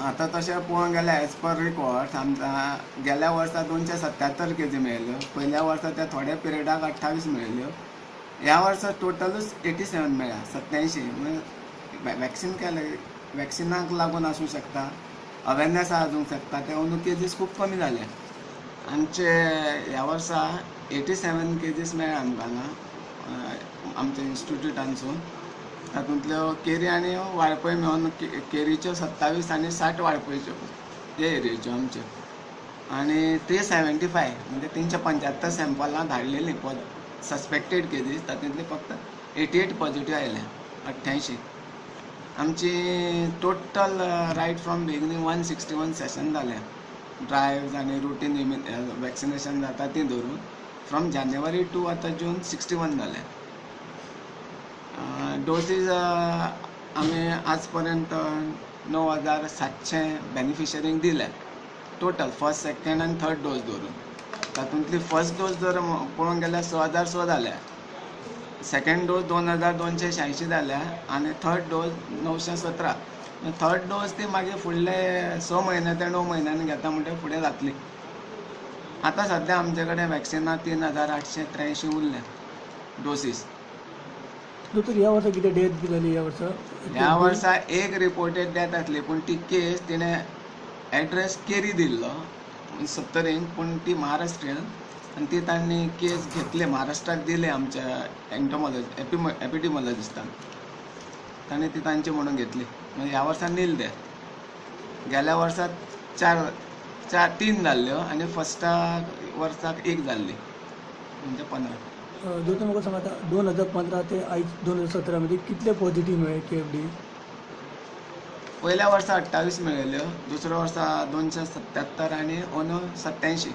आतां तशें पळोवंक गेल्यार एज पर रिकॉर्ड आमकां गेल्या वर्सा 277 केजी मेळ्ळ्यो. पयल्या वर्सा त्या थोड्या पिरियडाक 28 मेळ्ळ्यो. ह्या वर्सा टोटलूच 87 मेळ्ळ्या, 87. वॅक्सिन केलें, वॅक्सिनाक लागून आसूं शकता, अवेरनेस आसूंक शकता, ते अंदू केजीस खूब कमी जाले. आमचे ह्या वर्सा 87 केजीस मेळ्ळे आमकां हांगा आमच्या इन्स्टिट्यूटानसून. तातूंतल्यो केरी आनी वाळपय मेळून केरीच्यो 27 आनी 60 वाळपयच्यो ते एरियेच्यो आमच्यो. आनी 375 म्हणजे 375 सॅम्पलां धाडलेलीं सस्पेक्टेड केजीस, तातूंतली फक्त 88 पॉझिटीव आयल्या, 88. आमची total right from beginning 161 session जाल्या, ड्रायव्स आनी रुटीन वॅक्सिनेशन जाता ती धरून फ्रॉम जानेवारी टू आतां जून 61 जाल्या. डोसीज आमी आज पर्यंत 9700 बेनिफिशरींक दिल्या टोटल, फर्स्ट सेकंड आनी थर्ड डोस धरून. तातूंतली फर्स्ट डोस जर पळोवंक गेल्यार 6100 जाल्या, सेकंड डोस 2286 जाल्या आनी थर्ड डोस 917. थर्ड डोस ती मागीर फुडले 6 म्हयने ते 9 म्हयन्यांनी घेता म्हणटकीर फुडें जातली. आतां सद्या आमचे कडेन वॅक्सिनां 3883 उरल्या डोसीस. दोतोर, ह्या वर्सा कितें डेथ बी जाली ह्या वर्सा? ह्या वर्सा एक रिपोर्टेड डेथ आसली, पूण ती केस तिणें एड्रेस केरी दिल्लो सत्तरीन, पूण ती महाराष्ट्रीयन आनी ती तांणी केस घेतले महाराष्ट्राक दिले आमच्या एंटोमोलॉजी एपिडिमोलॉजिस्टान, तांणी ती तांची म्हणून घेतली. म्हणजे ह्या वर्सा नील डेथ, गेल्या वर्सा 4-3 जाल्ल्यो आनी फर्स्टाक वर्साक 1 जाल्ली, म्हणजे 15. दोतोर म्हाका सांग आतां 2015 ते आयज 2017 मध्ये कितले पॉझिटीव मेळ्ळे के एफ डी? पयल्या वर्सा 28 मेळ्ळ्यो, दुसऱ्या वर्सा 277 आनी अंदू 87.